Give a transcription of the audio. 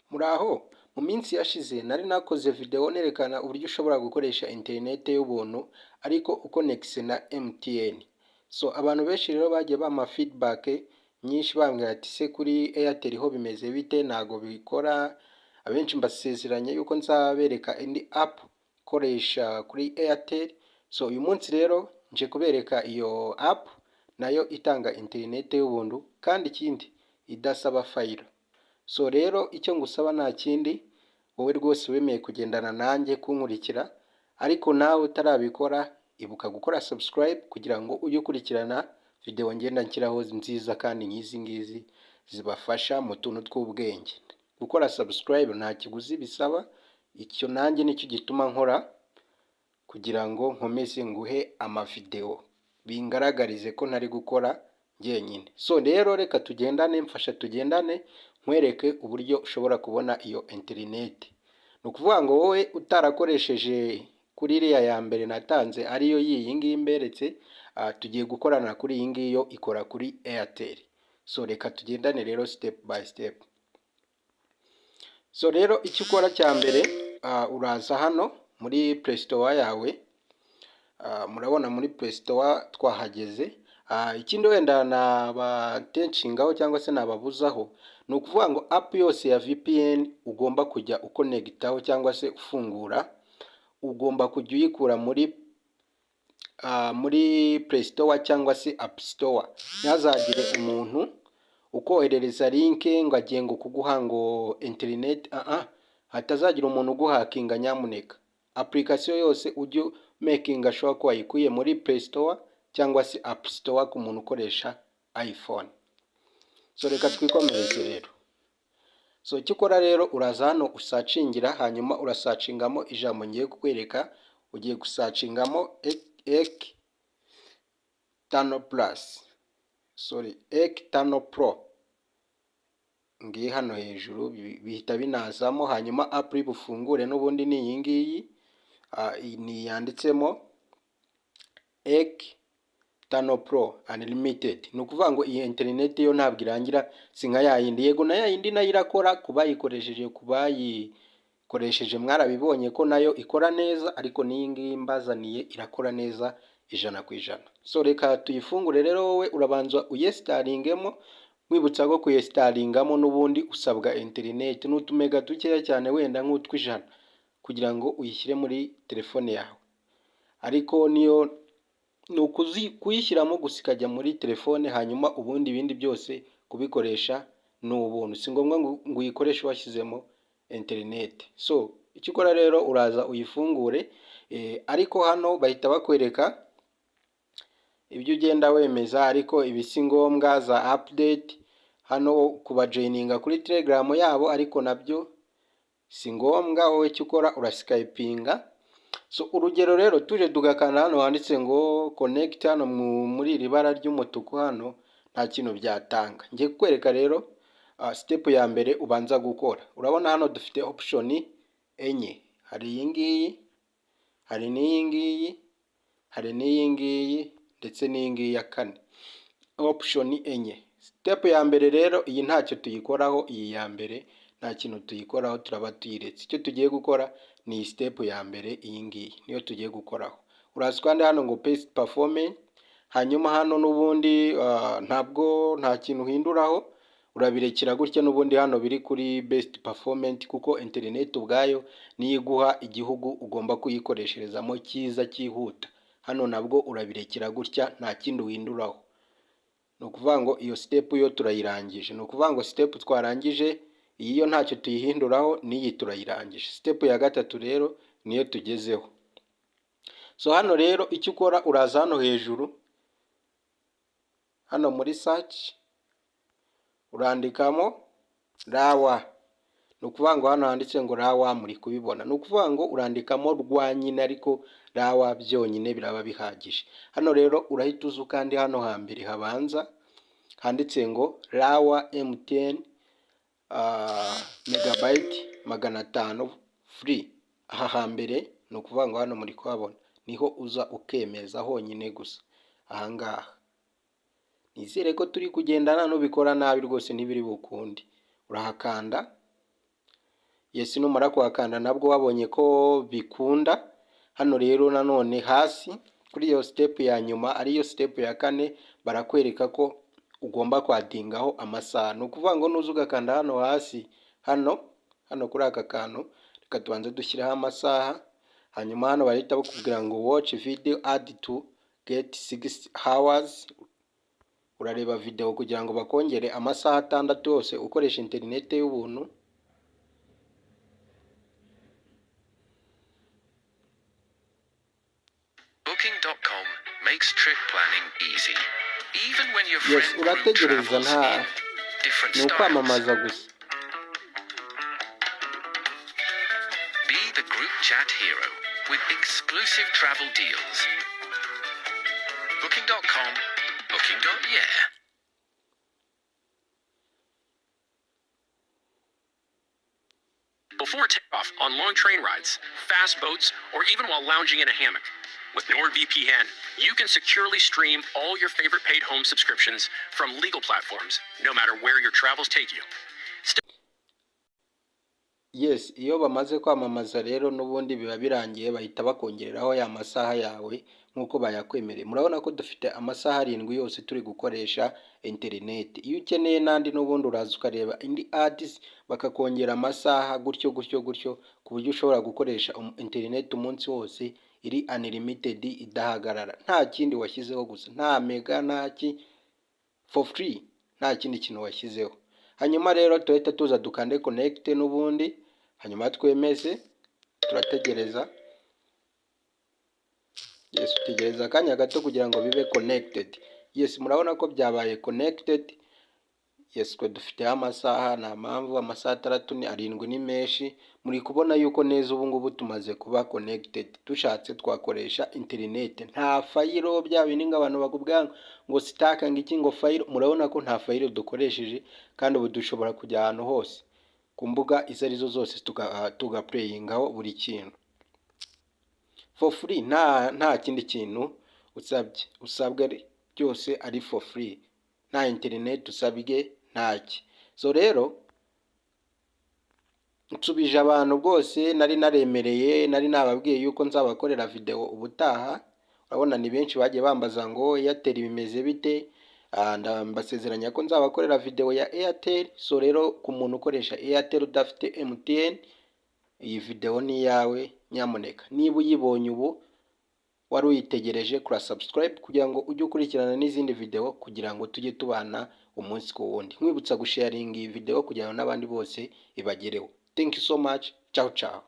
Muraho, mu minsi yashize nari nakoze video nerekana uburyo ushobora gukoresha interineti y'ubuntu ariko ukonegise na MTN. So abantu benshi rero bagiye bampa feedback nyinshi bambwira ati: "Se kuri Airtel ho bimeze bite? Ntago bikora." Abenshi mbasezeranya yuko nzabereka indi app ikoresha kuri Airtel. So uyu munsi rero nje kubereka iyo app nayo itanga interineti y'ubuntu, kandi ikindi idasaba file. So rero icyo ngusaba nta kindi, wowe rwose wemeye kugendana nanjye kunkurikira, ariko nawe utarabikora, ibuka gukora subscribe kugira ngo ujye ukurikirana video ngenda nshyiraho nziza kandi nk'izi ngizi zibafasha mu tuntu tw'ubwenge. Gukora subscribe nta kiguzi bisaba, icyo nanjye nicyo gituma nkora kugira ngo nkomeze nguhe amavideo bingaragarize ko ntari gukora njyenyine. So rero reka tugendane, mfasha tugendane nkwereke uburyo ushobora kubona iyo interineti. Ni ukuvuga ngo wowe utarakoresheje kuri iriya ya mbere natanze, ariyo y'iyi ngiyi mberetse, tugiye gukorana kuri iyi ngiyi yo ikora kuri Airtel. So reka tugendane rero step by step. So rero icyo ukora cya mbere, uraza hano muri Play Store yawe, murabona muri Play Store twahageze. Ikindi wenda nabatenshingaho cyangwa se nababuzaho, ni ukuvuga ngo app yose ya VPN ugomba kujya ukonegitaho cyangwa se ufungura, ugomba kujya uyikura muri Play Store cyangwa se App Store. Ntihazagire umuntu ukoherereza link ngo agiye ngo kuguha ngo interineti, hatazagira umuntu uguhakinga nyamuneka. Application yose ujye making sure ko wayikuye muri Play Store cyangwa se App Store ku muntu ukoresha iPhone. So reka twikomereze rero. So icyo ukora rero, uraza hano usearchingira, hanyuma urasearchingamo ijambo ngiye kukwereka. Ugiye gusearchingamo Ek Tano Plus, sorry, Ek Tano Pro. Ngiyi hano hejuru, bihita binazamo. Hanyuma app uri bufungure n'ubundi ni iyi ngiyi, ni yanditsemo Ek Tano Pro Unlimited. Ni ukuvuga ngo iyi interineti yo ntabwo irangira, si nka yayindi. Yego, na yayindi nayo irakora ku bayikoresheje mwarabibonye ko nayo ikora neza, ariko n'iyi ngiyi mbazaniye irakora neza 100%. So reka tuyifungure rero. Wowe urabanza uyinstalingemo. Nkwibutsa ko kuyinstalingamo n'ubundi usabwa interineti n'utumega dukeya cyane, wenda nk'utw'ijana, kugira ngo uyishyire muri telefone yawe. Ariko niyo ni kuyishyiramo gusa ikajya muri telefone, hanyuma ubundi ibindi byose kubikoresha ni ubuntu, si ngombwa ngo uyikoreshe washyizemo interineti. So icyo ukora rero, uraza uyifungure, ariko hano bahita bakwereka ibyo ugenda wemeza, ariko ibi si ngombwa, za update hano, kubajoininga kuri Telegram yabo, ariko nabyo si ngombwa. Wowe icyo ukora uraskipinga. So urugero rero, tuje tugakanda hano handitse ngo connect, hano muri iri bara ry'umutuku hano, nta kintu byatanga. Ngiye kukwereka rero step ya mbere ubanza gukora. Urabona hano dufite option enye: hari iyi ngiyi, hari n'iyi ngiyi, hari n'iyi ngiyi, ndetse n'iyi ngiyi ya kane. Option enye. Step ya mbere rero, iyi ntacyo tuyikoraho. Iyi ya mbere nta kintu tuyikoraho, turaba tuyiretse. Icyo tugiye gukora ni iyi step ya mbere, iyi ngiyi niyo tugiye gukoraho. Uraza kandi hano ngo best performance, hanyuma hano n'ubundi ntabwo nta kintu uhinduraho, urabirekera gutya n'ubundi hano biri kuri best performance, kuko interineti ubwayo niyo iguha igihugu ugomba kuyikoresherezamo cyiza cyihuta. Hano nabwo urabirekera gutya, nta kindi uhinduraho. Ni ukuvuga ngo iyo step yo turayirangije. Ni ukuvuga ngo step twarangije iyi yo ntacyo tuyihinduraho, n'iyi turayirangije. Step ya gatatu rero niyo tugezeho. So hano rero icyo ukora, uraza hano hejuru, hano muri search, urandikamo rawa. Ni ukuvuga ngo hano handitse ngo rawa, muri kubibona. Ni ukuvuga ngo urandikamo rwa nyine, ariko rawa byonyine biraba bihagije. Hano rero urahita uza kandi hano hambere habanza handitse ngo rawa MTN megabyte 500 free. Aha hambere, ni ukuvuga ngo hano muri kuhabona, niho uza ukemeza honyine gusa ahangaha. Nizere ko turi kugendana. Nubikora nabi rwose ntibiri bukunde. Urahakanda. Yes, numara kuhakanda nabwo wabonye ko bikunda. Hano rero nanone hasi kuri iyo step ya nyuma, ariyo step ya kane, barakwereka ko ugomba kwaddingaho amasaha. Ni ukuvuga ngo nuza ugakanda hano hasi, hano kuri aka kantu, reka tubanze dushyireho amasaha. Hanyuma hano bahita bakubwira ngo "Watch video ad to get 6 hours". Urareba video kugira ngo bakongere amasaha 6 yose ukoresha interineti y'ubuntu. Booking.com makes trip planning easy, even when your Yes, friend group urategereza travels nta in different ni styles. ukwamamaza gusa. Be the group chat hero with exclusive travel deals. Booking.com, Booking.yeah. Before takeoff, on long train rides, fast boats, or even while lounging in a hammock. With NordVPN, you can securely stream all your favorite paid home subscriptions from legal platforms, no matter where your travels take you. Yes, iyo bamaze kwamamaza rero n'ubundi biba birangiye, bahita bakongereraho ya masaha yawe nk'uko bayakwemereye. Murabona ko dufite amasaha 7 yose turi gukoresha interineti. Iyo ukeneye n'andi n'ubundi uraza ukareba indi ads, bakakongera amasaha gutyo gutyo gutyo, ku buryo ushobora gukoresha interineti umunsi wose, iri unlimited, idahagarara, nta kindi washyizeho gusa, nta mega, nta ki, for free, nta kindi kintu washyizeho. Hanyuma rero tuhita tuza dukande connect n'ubundi, hanyuma twemeze. Turategereza. Yes, utegereza akanya gato kugira ngo bibe connected. Yes, murabona ko byabaye connected. Yes, twe dufiteho amasaha, nta mpamvu amasaha 6 ni 7 ni menshi. Muri kubona yuko neza ubu ngubu tumaze kuba connected, dushatse twakoresha interineti, nta file, bya bindi ngo abantu bakubwira ngo stuck, ngo iki, ngo file. Murabona ko nta file dukoresheje, kandi ubu dushobora kujya ahantu hose ku mbuga izo arizo zose, tugaplayingaho buri kintu for free, nta kindi kintu usabye, usabwa byose ari for free, nta interineti usabwe, ntaki. So rero nsubije abantu rwose nari naremereye, nari nababwiye yuko nzabakorera video ubutaha. Urabona ni benshi bagiye bambaza ngo Airtel bimeze bite? Mbasezeranya ko nzabakorera video ya Airtel. So rero ku muntu ukoresha Airtel udafite MTN, iyi video ni iyawe. Nyamuneka niba uyibonye ubu wari uyitegereje, kora subscribe kugira ngo ujye ukurikirana n'izindi video, kugira ngo tujye tubana umunsi ku wundi. Nkwibutsa gusharinga iyi video kugira ngo n'abandi bose ibagereho. Thank you so much. Ciao ciao.